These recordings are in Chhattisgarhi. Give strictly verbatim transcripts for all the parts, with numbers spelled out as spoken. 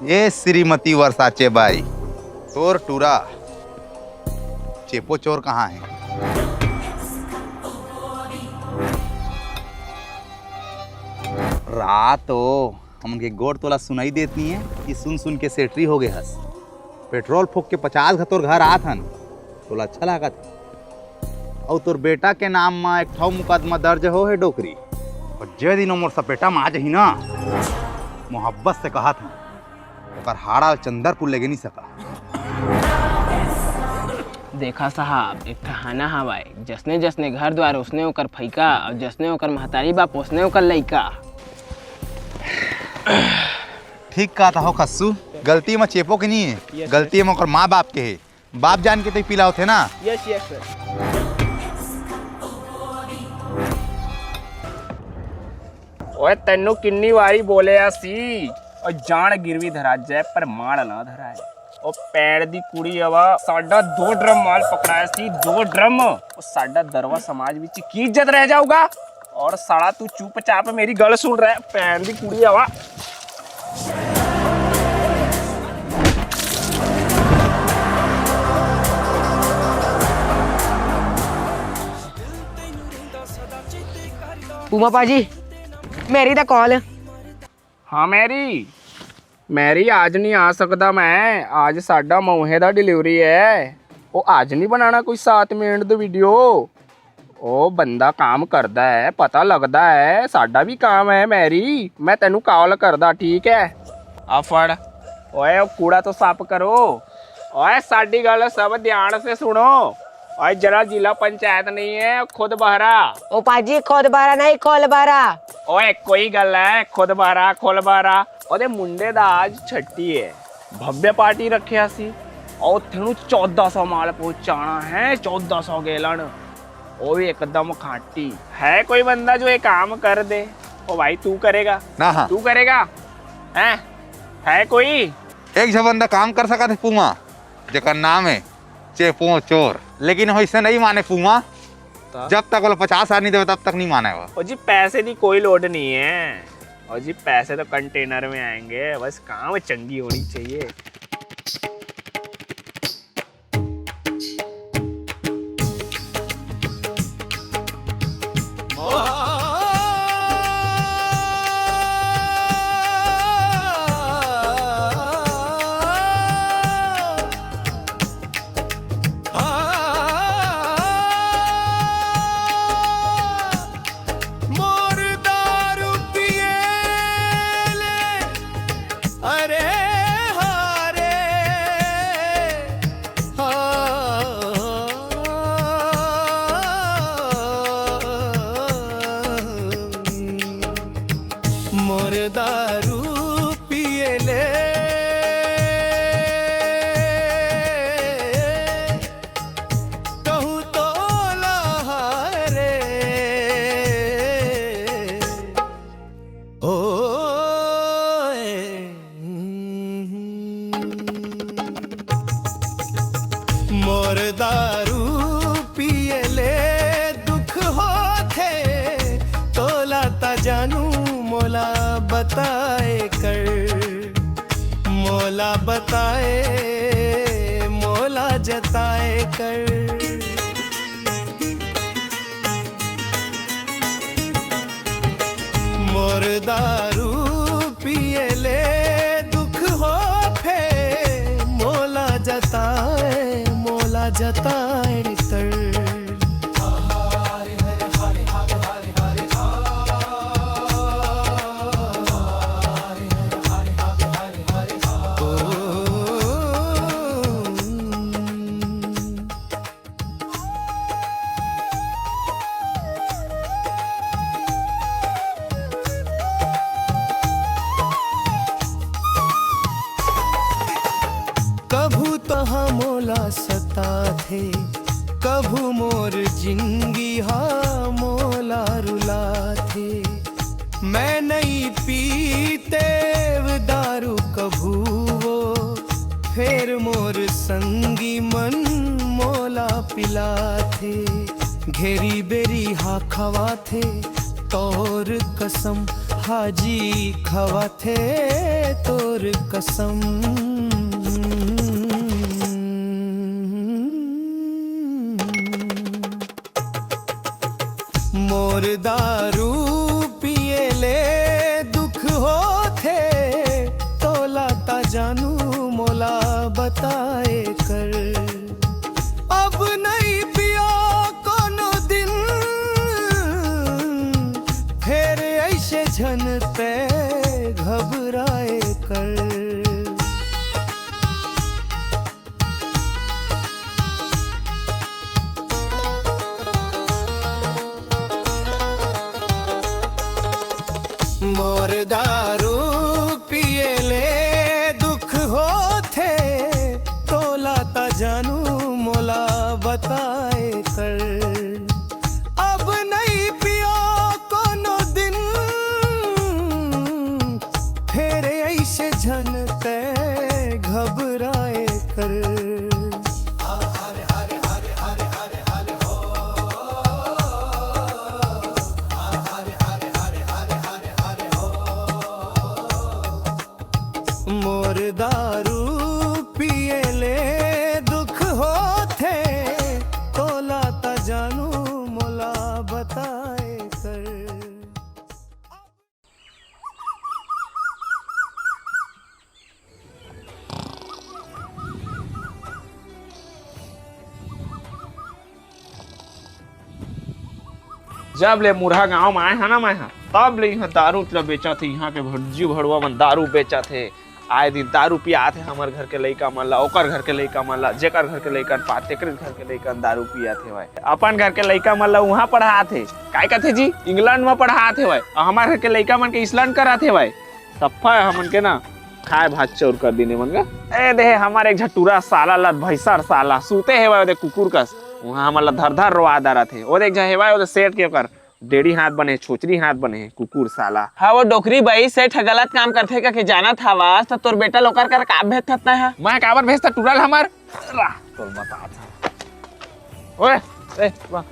ए श्रीमती वर्षा चेबई, तोर टूरा चेपो चोर कहाँ हे? रात ओ हमन के गोठ तोला सुनाई देत नइ हे कि सुन सुन के सेटरी हो गे हस। पेट्रोल फूँक के पचास घा तोर घर आत हन, तोला अच्छा लागत हे? अउ तोर बेटा के नाम म एक ठौ मुकदमा दर्ज हो हे डोकरी। अउ जे दिन ओ मोर सपेटा म आ जही ना, मोहब्बत से कहत हँव, ओकर हाड़ा ल चंदरपुर लेगे नइ सका। देखा साहब, एक ठहाना हवय, जसने जसने घर द्वार ओसने ओकर फइका, अउ जसने ओकर महतारी बाप ओसने ओकर लइका। ठीक कहत हव खस्सू, गलती म चेपो के नइ हे, गलती म ओकर माँ बाप के हे। बाप जान के तइं पिला होथे ना। Yes yes sir. ओए तन्नू किन्नी वारी बोले आसी, ओ जान गिरवी धरा जाए पर माल ना धराए। ओ पैर दी कुड़ी हवा, साडा दो ड्रम माल पकड़ाया सी, दो ड्रम। ओ साडा दरवा समाज विच की इज्जत रह जाऊगा? और साला तू चुपचाप मेरी गल सुन रहा है, पैर दी कुड़ी हवा। पूमा पाजी, मैरी दा कॉल। हाँ मैरी, मैरी आज नहीं आ सकता मैं, आज साडा मऊहे दा डिलीवरी है। ओ आज नहीं बनाना कोई सात मिनट दा वीडियो। ओ बंदा काम करदा है, पता लगदा है, साडा भी काम है मैरी। मैं तेनू कॉल करदा, ठीक है? आ फड़। ओए ओ कूड़ा तो साफ करो। ओए साडी गल सब ध्यान से सुनो। ओए जरा जिला पंचायत नहीं है, खुद बहरा। ओ पाजी खुद बहरा नहीं खोल बहरा। ओए कोई गल है, खुद बहरा खोल बहरा। ओदे मुंडे दा आज छट्टी है, भव्य पार्टी रखिया सी। और तेनू चौदह सौ माल पहुंचाना है, चौदह सौ गैलन। ओ भी एकदम खांटी। है कोई बंदा जो ये काम कर दे? ओ भाई तू करेगा? ना हाँ। तू करेगा? हैं? है कोई? एक झ बंदा काम कर सकत हे पूमा, जेकर नाम है चेपो चोर, लेकिन वैसे नहीं माने पूमा। जब तक बोला पचास हजार नहीं देवे तब तक नहीं माने वो। ओ जी पैसे की कोई लोड नहीं है। और जी पैसे तो कंटेनर में आएंगे, बस काम चंगी होनी चाहिए। मोर दारू पिए ले, अरे हारे, हाँ। मोर दारू पिए ले, कहूँ तो लहारे। ओ मोर दारू पिए ले दुख होथे, तोला ता जानू मोला बताए कर, मोला बताए, मोला जताए कर। मोर दारू पिए ले दुख होथे, मोला जताए, मोला जताए कर। कभू तहाँ मोला सताथे, कभू मोर जिंदगी हा मोला रुलाथे। मैं नइ पीतेंव दारू कभू वो, फेर मोर संगी मन मोला पिलाथे। घेरी बेरी हा खवाथे तोर कसम, भाजी खवाथे तोर कसम। मोर दारू पिए ले दुख होथे, तोला त जानू मोला बताए कर। अब नइ पियो कोनो दिन, फेर अइसे झन ते घबराए कर। मोर दारू पिए ले दुख होथे, तोला त जानू मोला बताए कर। अब नइ पियो कोनो दिन, फेर अइसे झन ते घबराए कर। मोर दारू पिए ले दुख होथे, तोला त जानू मोला बताए कर। जब ले मुरहा गांव में आए हा ना मैं हा, तब ले इहाँ दारू ल बेचत हे। इहाँ के भटजी भड़वा मन दारू बेचत हे। आए दिन दारू पियात हे, हमर घर के लइका मन ला, ओकर घर के लइका मन ला, जेकर घर के लइका पात तेकर घर के लइका दारू पियात हेवय। अपन घर के लइका मन ला उहाँ पढ़ात हे, काय कथे जी, इंग्लैंड में पढ़ात हेवय, अउ हमर घर के लइका मन के इसलैंड करत हेवय। सफा हमन के ना खाए भात चौर कर दिन मन गा। ए दे हमर एक झटूरा साला लत भैंसर साला सूते हेवय ओदे कुकुर कस। उहाँ हमन ला धर धर रोआ डरत हे। ओदे एक झ हेवय ओदे सेठ के ओकर डेड़ी हाथ बने, छोचरी हाथ बने, कुकुर साला। हाँ, वो डोकरी बाई सेठ ह गलत काम करथे कहिके जानत हवस, त तोर बेटा ल ओकर कर का भेजथस तैं ह? मैं काबर भेजता टूरा ल हमर? रा, तोर बतात हँव। ओए, ए, वाह।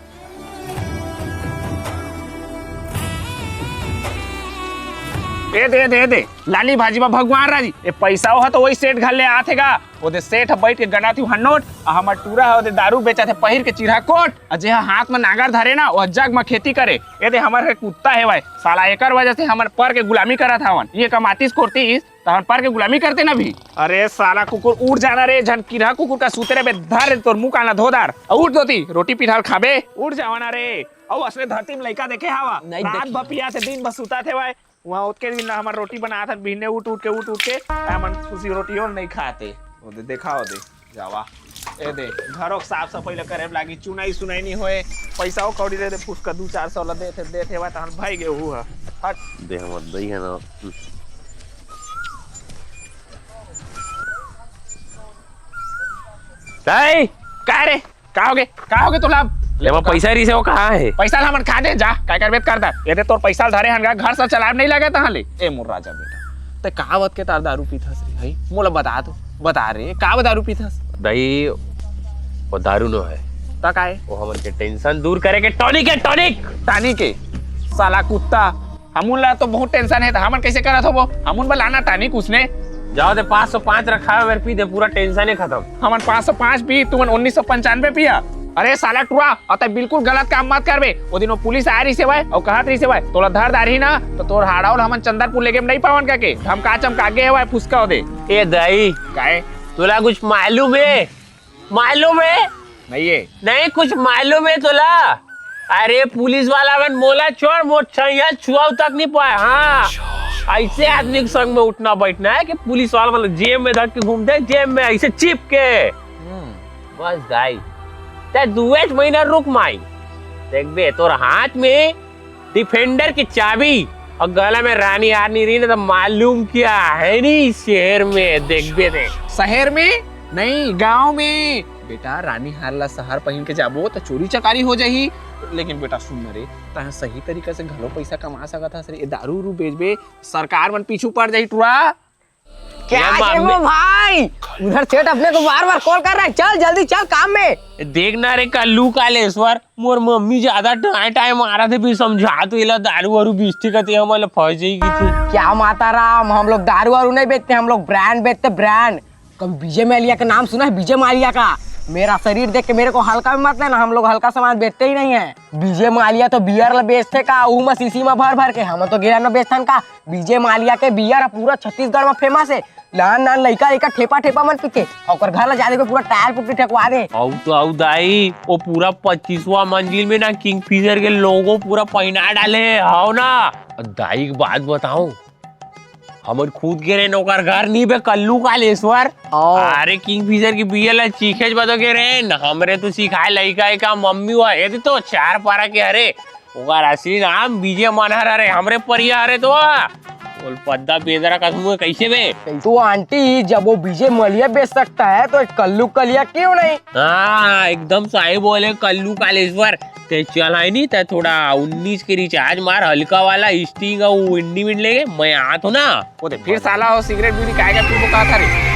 ए दे, ए दे, ए दे, लाली भाजी बा भगवान राजी। ए पैसा ओहा तो वही सेठ घर ले आथे गा। ओदे सेठ ह बइठ के गनात हे हन्नोट, अउ हमर टूरा ह ओदे दारू बेचत हे पहिर के चिरहा कोट, अउ जेहा हाथ म नांगर धरे ना, ओहा जग म खेती करे। ए दे हमर के कुत्ता हेवय, साला एकर वजह से हमन पर के गुलामी करत हवन। ये कमातिस कोरतिस, त हमन पर के गुलामी करते ना भी। अरे साला कुकुर, उठ जाना रे, झन किरहा कुकुर कस सूते रहिबे, धर रे तोर मुंह कान ला धो डार, अउ उठ दोती, रोटी पिठाल खाबे, उठ जावा ना रे। अउ असने धरती म लइका देखे हवा, नइ रात देखे। भर पियाथे, दिन भर सुतात हेवय। उहाँ ओतके दिन ला हमर रोटी बनात हन, बिहने उठ उठ के, उठ उठ के, हमन खुशी रोटियो नइ खाते। ओदे देखा, ओदे जावा। ए दे, घरोक साफ सफई ला करे लागी, चुनाई सुनाई नइ होए, पैसा ओ कौड़ी दे दे, फुसका दू चार सौ ला देथे, देथे वा तहन भई गे उहू ह। हट। दे हमर दई है ना। दई, का रे? का होगे? का होगे तोला? ले, वो पैसा रहिसे, वो कहाँ हे? पैसा ला हमन खा दे, जा, काय करबे त कर दा। ये दे तोर पैसा ला धरे हन गा, घर सब चलाब नइ लगे तहाँ ले। ए मोर राजा बेटा, तैं का बत के तार दारू पीथस रे भाई? मोला बता तो, बता रे, का दारू पीथस? दई, वो दारू नो हे। त का हे? वो हमन के टेंशन दूर करे के टॉनिक हे, टॉनिक। टॉनिक हे? साला कुत्ता, हमन ला तो बहुत टेंशन हे, त हमन कइसे करत होबो? हमन बर लाना टॉनिक उसने। जावा दे, पाँच सौ पाँच रखा हे, मेर पी दे, पूरा टेंशन हे खतम। हमन पाँच सौ पाँच पी, तुमन उन्नीस सौ पंचानबे पिया। अरे साला टुरा, अउ तैं बिल्कुल गलत काम मत करबे। ओ दिन वो पुलिस आय रहिसे वय, अउ कहत रहिसे वय, तोला धर डारही ना, त तोर हाड़ा ल हमन चंदरपुर लेगे नइ पावन कहिके धमका चमका गे हे वय, फुसका ओदे। ए दई, काय? तोला कुछ मालूम हे? मालूम हे? नइ हे। नहीं, कुछ मालूम हे तोला? अरे, पुलिस वाला मन मोला छोड़, मोर छैया छुआव तक नइ पाय। हाँ, अइसे आदमी के संग में उठना बैठना हे कि पुलिस वाला मन जेब में धर के घूमथे, जेब में अइसे चिप के। हम्म। बस दाई, तैं दुएच महीना रुक माई, देखबे तोर हाथ में डिफेंडर के चाबी अउ गला में रानी हार नइ रही ना, त मालूम का हे नी शहर में, देखबे ते। शहर में? नहीं, गांव में। बेटा, रानी हार ला शहर पहिन के जाबो, त चोरी चकारी हो जाही। लेकिन बेटा, सुन न रे, तैं सही तरीका से घलो पैसा कमा सकत हस रे। ए दारू उरू बेचबे, सरकार मन पीछू पड़ जाही टुरा। क्या ये मामले- जेबो भाई, उधर सेठ अपने को बार बार कॉल कर रहा है। चल जल्दी चल काम में। देख ना रे कल्लू कालेश्वर, मोर मम्मी ज्यादा टाय टाय मारत हे, फिर समझा तो एला दारू वारू बेचथे कथे, हमन ला फंस जाई कथे। क्या माता राम, हम लोग दारू वारू नहीं बेचते, हम लोग ब्रांड बेचते, ब्रांड। कभी विजय माल्या का नाम सुना है? विजय माल्या का। मेरा शरीर देख के मेरे को हल्का में मत लेना, हम लोग हल्का सामान बेचते ही नहीं है। विजय माल्या तो बियर ला बेचथे का, ऊ म शीशी म भर भर के, हम तो गिरा न बेचथन का। विजय माल्या के बियर ह पूरा छत्तीसगढ़ म फेमस हे। नान नान लइका लइका ठेपा ठेपा मन पीथे, ओकर घर ला जाने को पूरा टायर पुट्टी ठेकवा दे। अउ तो अउ दाई, वो पूरा पच्चीसवाँ मंजिल में ना किंगफिशर के लोगो पूरा पहिना डाले हे, हव ना? दाई एक बात बताऊं, हमन खुद गे रहेन, ओकर घर नहीं बे कल्लू कालेश्वर। ओ। अरे किंगफिशर की बियर ला चीखेच बदो गे रहेन, हमरे तो सिखाए लइका एका मम्मी हुआ, ये तो चार पारा के हरे, ओकर असली नाम विजय मनहर हरे, हमरे परिया हरे तो। बोल पद्दा बेदरा कसम कैसे बे? तो आंटी, जब वो विजय मलिया बेच सकता है तो एक कल्लू कलिया क्यों नहीं? हाँ, एकदम सही बोले कल्लू कालेश्वर। ते चल है नी, ते थोड़ा उन्नीस के रिचार्ज मार, हल्का वाला स्टिंग अउ इंडी विंड लेके मैं आत हूँ ना। वो दे, फिर साला हो सिगरेट बीड़ी काय का पीबो का था रे?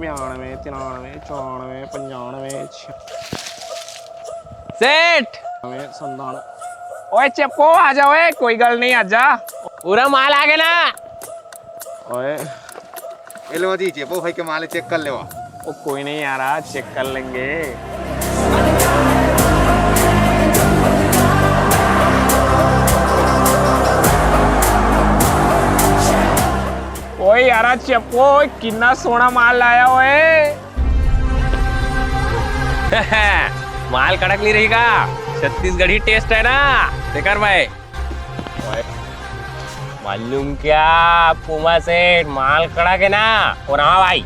बानवे, तिरानवे, चौरानवे, पंचानवे, छियानवे, सेठ। संतानवे। ओए चेपो, आ जा ओए, कोई गल नहीं, आ जा। पूरा माल आ गया ना? ओए। ये लो जी, चेपो भाई के माल चेक कर लेवा। ओ कोई नहीं यार, आज चेक कर लेंगे। ओए यारा चेपो, ओए कितना सोना माल लाया ओए। माल कड़क नहीं रहेगा, छत्तीसगढ़ी टेस्ट है ना, शेखर भाई। मालूम क्या पुमा सेठ, माल कड़क है ना। और हाँ भाई,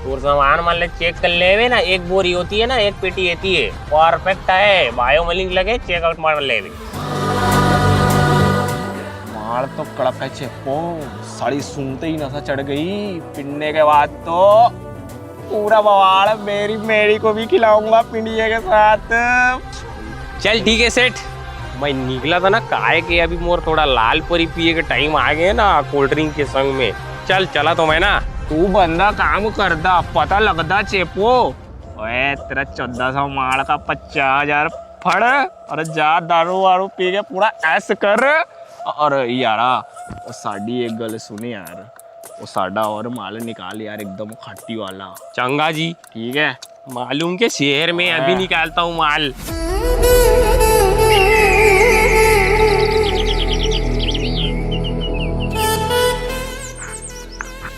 तोर सामान मान ले चेक कर लेवे ना, एक बोरी होती है ना, एक पेटी रहती है, परफेक्ट है, बायो मलिंग लगे, चेकआउट मार लेवे। माल तो कड़क है चेपो, साड़ी सुनते ही नशा चढ़ गई, पिन्ने के बाद तो पूरा बवाल, मेरी मेरी को भी खिलाऊंगा पिंडिया के साथ। चल ठीक है सेठ, मैं निकला था ना, काहे के अभी मोर थोड़ा लाल परी पिए के टाइम आ गए ना कोल्ड ड्रिंक के संग में। चल चला तो मैं ना। तू बंदा काम करदा, पता लगदा चेपो। ओए तेरा चौदह सौ माल का पचास हजार फड़, और जा दारू वारू पी के पूरा ऐश कर। और यारा, वो साड़ी एक गल सुने यार, वो साडा और माल निकाल यार, एकदम खट्टी वाला। चंगा जी। ठीक है। मालूम के शहर में अभी हाँ। निकालता हूँ माल।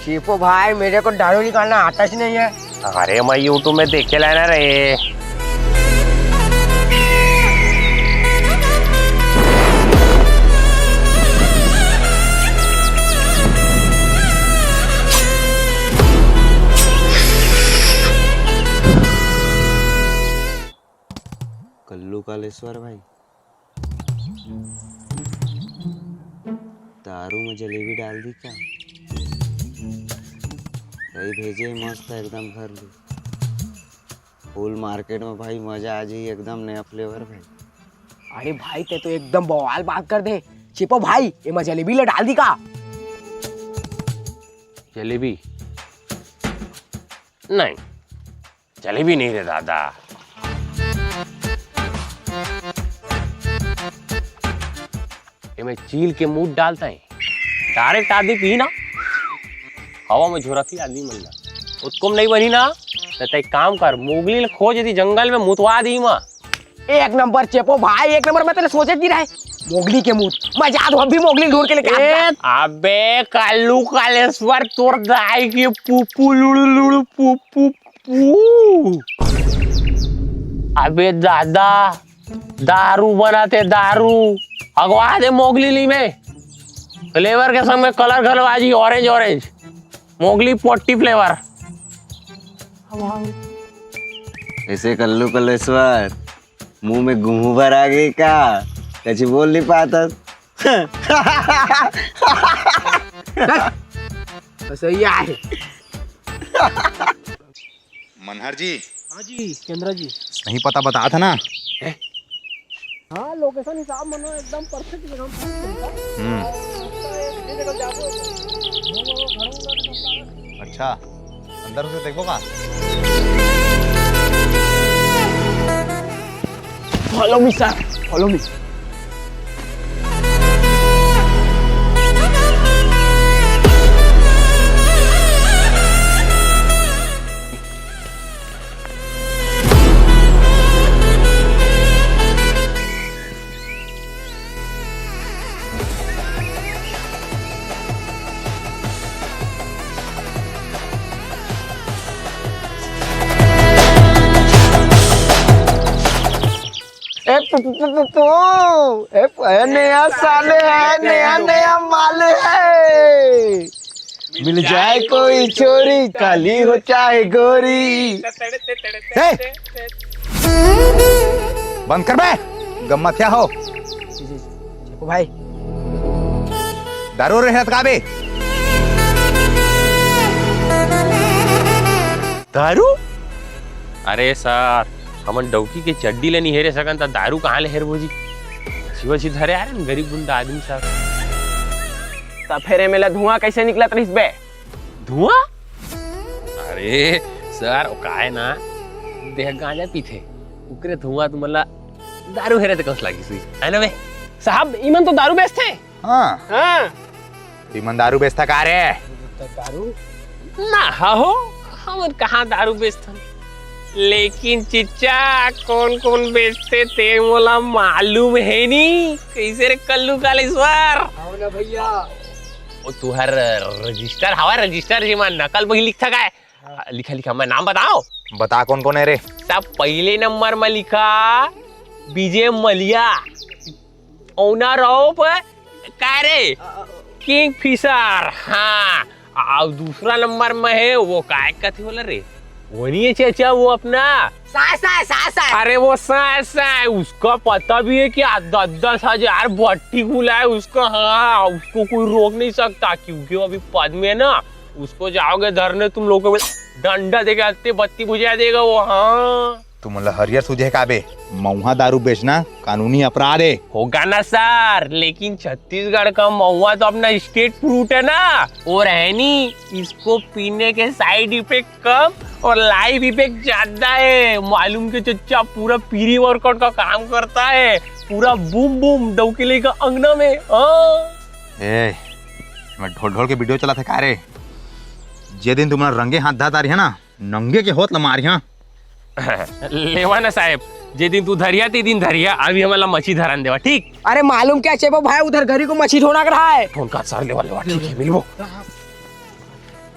चेपो भाई, मेरे को दारू निकालना आता ही नहीं है। अरे मैं YouTube में देखे लाना रे। कल्लू कालेश्वर भाई, दारू में जलेबी डाल दी का? सही भेजे, मस्त एकदम भर ली। फुल मार्केट में भाई मजा आ जाई, एकदम नया फ्लेवर भाई। अरे भाई, ते तो एकदम बवाल बात कर दे। चिपो भाई, एमा जलेबी ला डाल दी का? जलेबी? नहीं, जलेबी नहीं रे दादा। एमे चील के मूत डालता है, डायरेक्ट आदमी पी ना, हवा में झोरत ही आदमी मन ला। उत्कुम नहीं बनी ना, त तै काम कर, मोगली ल खोज दी जंगल में, मुतवा दी मा। एक नंबर चेपो भाई, एक नंबर। मैं तेरे सोचे नहीं रहे, मोगली के मूत। मैं जा दूं, अभी मोगली ढूंढ के लेके आता। ए, अबे कालू कालेश्वर, तोर दाई के पुपू लुड़ू लुड़ू पुपू पू। अबे दादा, दारू बनाते दारू, हगवा दे मोगली ली में। फ्लेवर के संग में कलर घलो आ जी, ऑरेंज ऑरेंज। मोगली पोटी फ्लेवर। अब हम ऐसे कल्लू कलेश्वर, मुंह में गुहूं भर आ गई का? कछु बोल नहीं पाता। सही आए। मनहर जी। हाँ जी, केंद्रा जी। सही पता बता था ना? हाँ, लोकेशन हिसाब मनो एकदम परफेक्ट जगह हम पहुंच गए। हम्म। ये जगह जाबो। अच्छा, अंदर से देखबो का? Follow me, sir. Follow me. ए पु, पु, पु, पु, पु। ए पु, ए नया साल है, नया, नया माल है। मिल जाए कोई छोरी, काली हो चाहे गोरी। ए! बंद कर बे, गम्मतिया हो। ओ भाई। दारू रहे का बे? दारू? अरे सर, हमन डौकी के चड्डी ले नहीं हेरे सकन, त दारू कहाँ ले हेरबो जी? जीवा जी धरे आ रहे गरीब गुंडा आदमी सर। त फेर एमे ला धुआं कैसे निकलत रहिस बे? धुआं? अरे सर, ओ काय ना, देह गांजा पीथे, उकरे धुआं तुमन ला दारू हेरे त कस लागिस, है ना बे? साहब, इमन तो दारू बेचथे। हाँ। हाँ। इमन दारू बेचता का रे? दारू? ना हो, हमन कहाँ दारू बेचथन? लेकिन चिच्चा, कौन कौन बेचते ते मोला मालूम है नी। कैसे रे कल्लू कालेश्वर? आओ ना भैया। ओ तुहर रजिस्टर हवा, रजिस्टर जेमा नकल बही लिखता काय? हाँ। लिखा लिखा, मैं नाम बताओ। बता कौन कौन है रे? तब पहले नंबर में लिखा विजय मलिया, ओनर ऑफ का रे? Kingfisher. हाँ, और दूसरा नंबर में है वो काय कथे बोला रे, वो नहीं है चाचा, वो अपना सास है, सास है। अरे वो सास है, उसका पता भी है कि दस दस हजार भट्टी खुला है उसका। हाँ, उसको कोई रोक नहीं सकता क्योंकि वो अभी पद में है ना। उसको जाओगे धरने तुम लोगों को डंडा देके आते बत्ती बुझा देगा वो। हाँ। तुमन ला हरियर सूझे का बे? मऊहा दारू बेचना कानूनी अपराध है। होगा ना सर, लेकिन छत्तीसगढ़ का मऊहा तो अपना स्टेट फ्रूट है ना, और है नी, इसको पीने के साइड इफेक्ट कम और लाइफ इफेक्ट ज्यादा है। मालूम के चच्चा पूरा प्री वर्कआउट का काम करता है, पूरा बूम बूम डौकी लेके अंगना में। हाँ। ए, मैं ढोल ढोल के वीडियो चलाथे का रे? जे दिन तुमन ला रंगे हाथ धर डारिहा ना, नंगे के होत ल मारिहा। लेवा ना साहेब, जे दिन तू धरिया ते दिन धरिया, अभी हमन ला मछी धरन देवा, ठीक? अरे मालूम क्या चेपो भाई, उधर घरी को मछी ढोना कर रहा है। फोन का सर लेवा लेवा, ठीक है, मिलबो।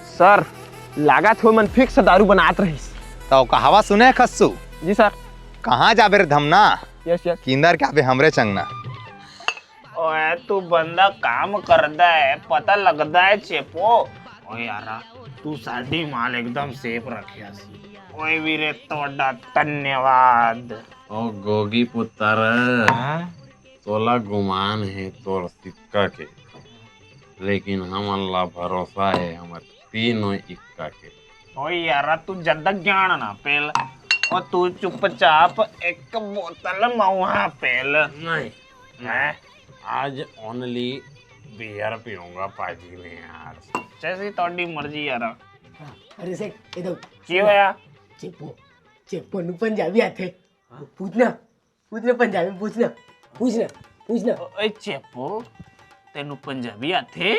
सर, लागत हो मन फिक्स दारू बनात रहिस। तो कहावा सुने खस्सू? जी सर। कहाँ जाबे रे धमना? Yes yes. किंदर क्या बे हमरे चंगना? ओए, तू बंदा काम करदा है, पता लगदा है चेपो। ओए यारा, तू साडी माल एकदम सेफ रखे हसी। ओए वीरे, तोड़ा धन्यवाद। ओ गोगी पुत्र, हाँ? तोला गुमान है तोर सिक्का के, लेकिन हमन ला भरोसा है हमर तीनों इक्का के। ओए यारा, तू ज्यादा ज्ञान ना पेल। और तू चुपचाप एक बोतल मऊहा पेल। नहीं। हैं? आज ओनली बियर पीऊंगा पाजी में यार। जैसी तोड़ी मर्जी यार। हाँ, अरे सेठ, ये दो। की होया? चेपो, चेपो नु पंजाबी आथे। हाँ। पूछना, पूछना पंजाबी में, पूछना, पूछना, पूछना। ओए चेपो, तेनू पंजाबी आथे?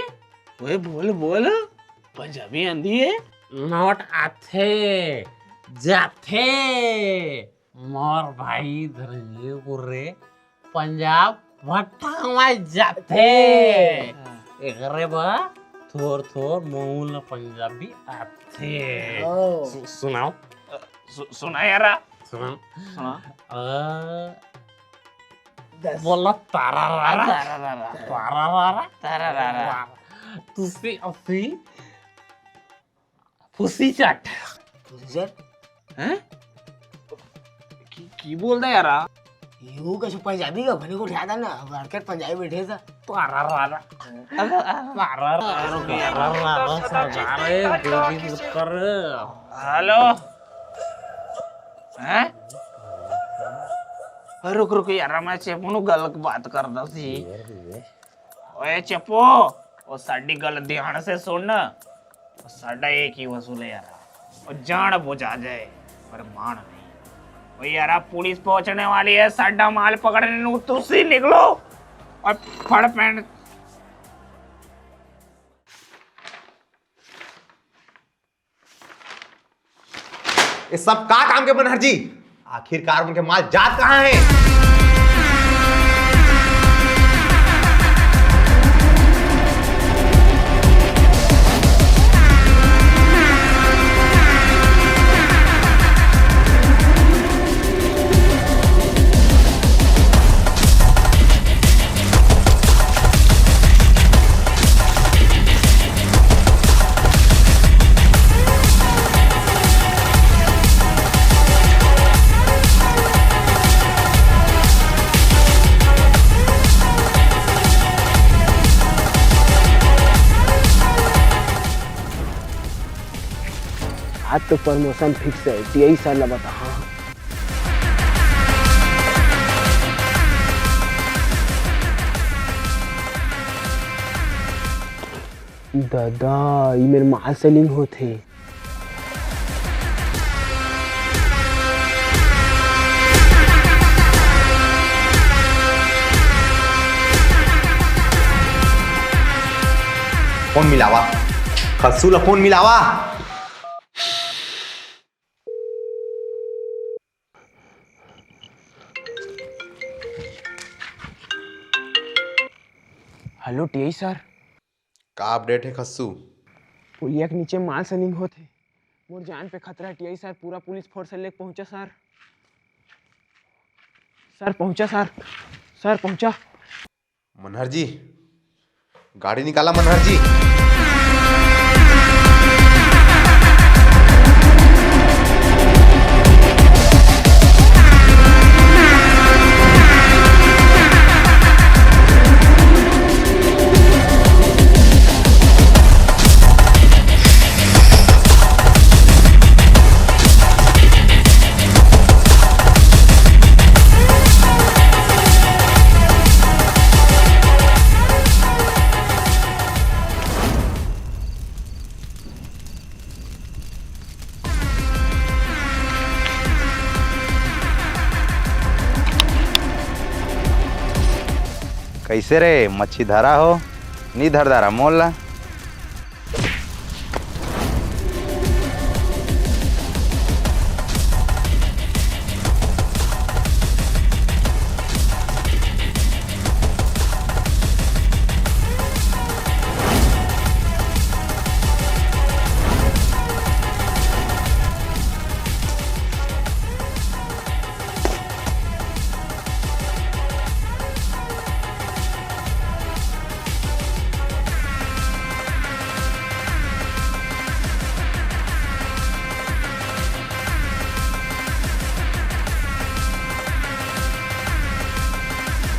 ओए बोल, बोल। पंजाबी आंदी है? नोट आथे, जाथे। मोर भाई धनंजय कुर्रे पंजाब भट्टा में जाथे। हाँ। एकरे बर थोर थोर मऊल पंजाबी आथे। ओ। सु-, सुनाओ। अ, सु-, सुना यारा। सुना। सुना। अ, दस। बोला तारा रारा। तारा रारा। तारा रारा। तारा रारा। वाह। तुसी असी फुसी चट। फुसी चट? हैं? की बोलदा यार? यू कछु पंजाबी का बने को उठाता ना, मार्केट पंजाबी बैठे था। तो अरा रा रा। अरा रा रा, रुक यार, अरा रा रा, सरदार है, दो दिन कर। हेलो। हैं? रुक, रुक यार, मैं चेपू नू गलत बात करदा सी। ओए चेपू, ओ साडी गल ध्यान से सुन। साडा एक ही वसूल है यार, और जान बुझा जाए, पर मान नहीं। ओ यार, पुलिस पहुंचने वाली है, साडा माल पकड़ने नू तुसी निकलो और फड़ पैंट। ये सब का काम के मनहर जी? आखिरकार उनके माल जात कहाँ है? आज तो प्रमोशन फिक्स है, टीआई सर ला बता। हाँ। दादा, ई मेर माल सेलिंग होथे। फोन मिलावा, खस्सू ला फोन मिलावा। Hello TI sir. का अपडेट है खस्सू? पुलिया के नीचे माल सेलिंग होत हे। मोर जान पे खतरा है टीआई सर, पूरा पुलिस फोर्स लेके पहुंचा सर। सर पहुंचा सर, सर पहुंचा। मनहर जी, गाड़ी निकाला मनहर जी। कैसे रे, मच्छी धरा हो? नी धर दारा मोल ला।